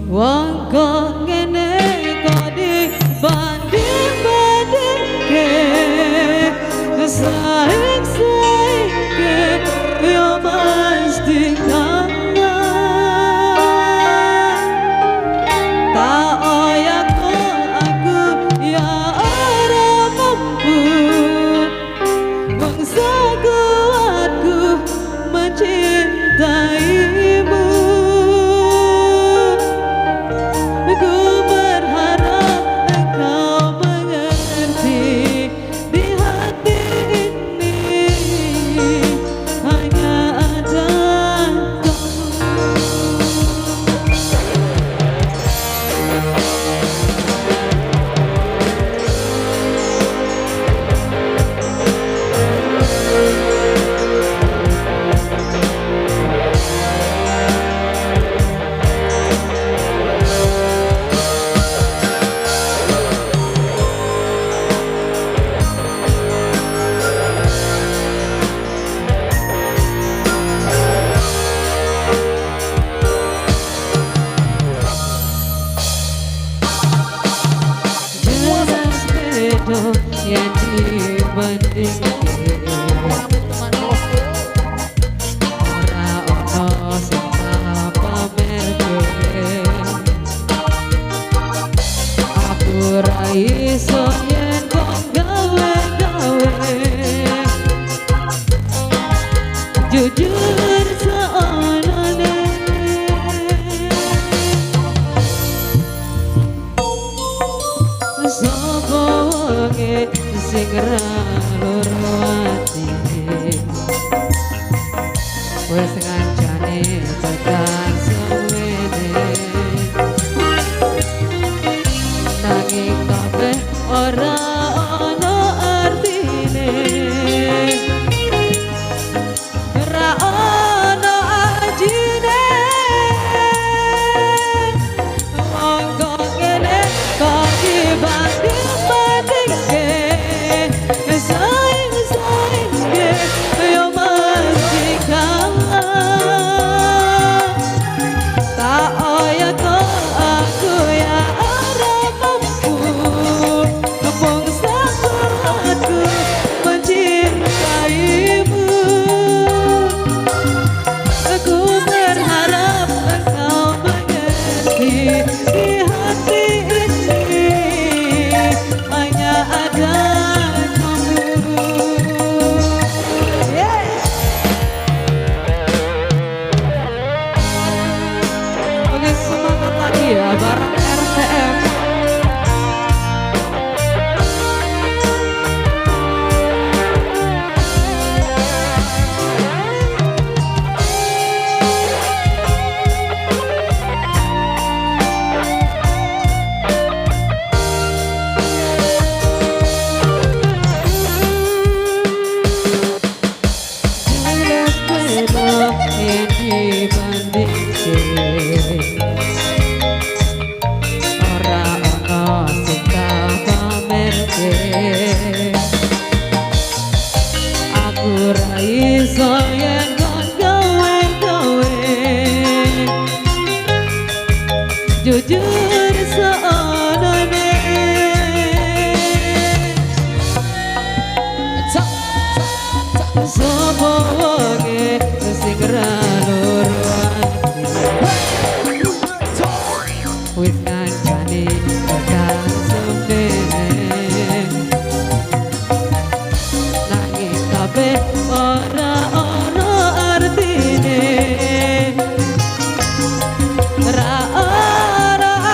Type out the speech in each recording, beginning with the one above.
Wong kok ngene kok dibanding-bandingke, saing-saingke yo mesti kalah. Tak oyak aku ya ora mampu, mung sakuatku mencintaimu. Ku berharap engkau mengerti, di hati ini hanya ada kamu. Jelas beda yen dibandingke, ora ono sing tak pamerke. Aku ra iso yen kok gawe-gawe, jujur saonone. Sapa wonge sing ra loro atine, wis ngancani tekan semene, nanging kabeh ora ono artine, ora ono ajine. Wong kok ngene kok dibanding-bandingke, saing-saingke yo mesti kalah. Tak oyak aku ya ora mampu, mung sakuatku mencintaimu. Aku berharap engkau mengerti, di hati ini hanya ada kamu. Yeah. Oke, semangat lagi ya bareng RTM. Jelas beda yen dibandingke, ora ono sing tak pamerke. Aku ra iso yen kon gawe-gawe, jujur saonone. Sapa wonge sing ra loro ati, wis ngancani tekan semene, nanging kabeh ora ono artine, ra ono.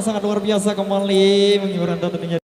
yang sangat luar biasa kembali menghibur Anda tentunya.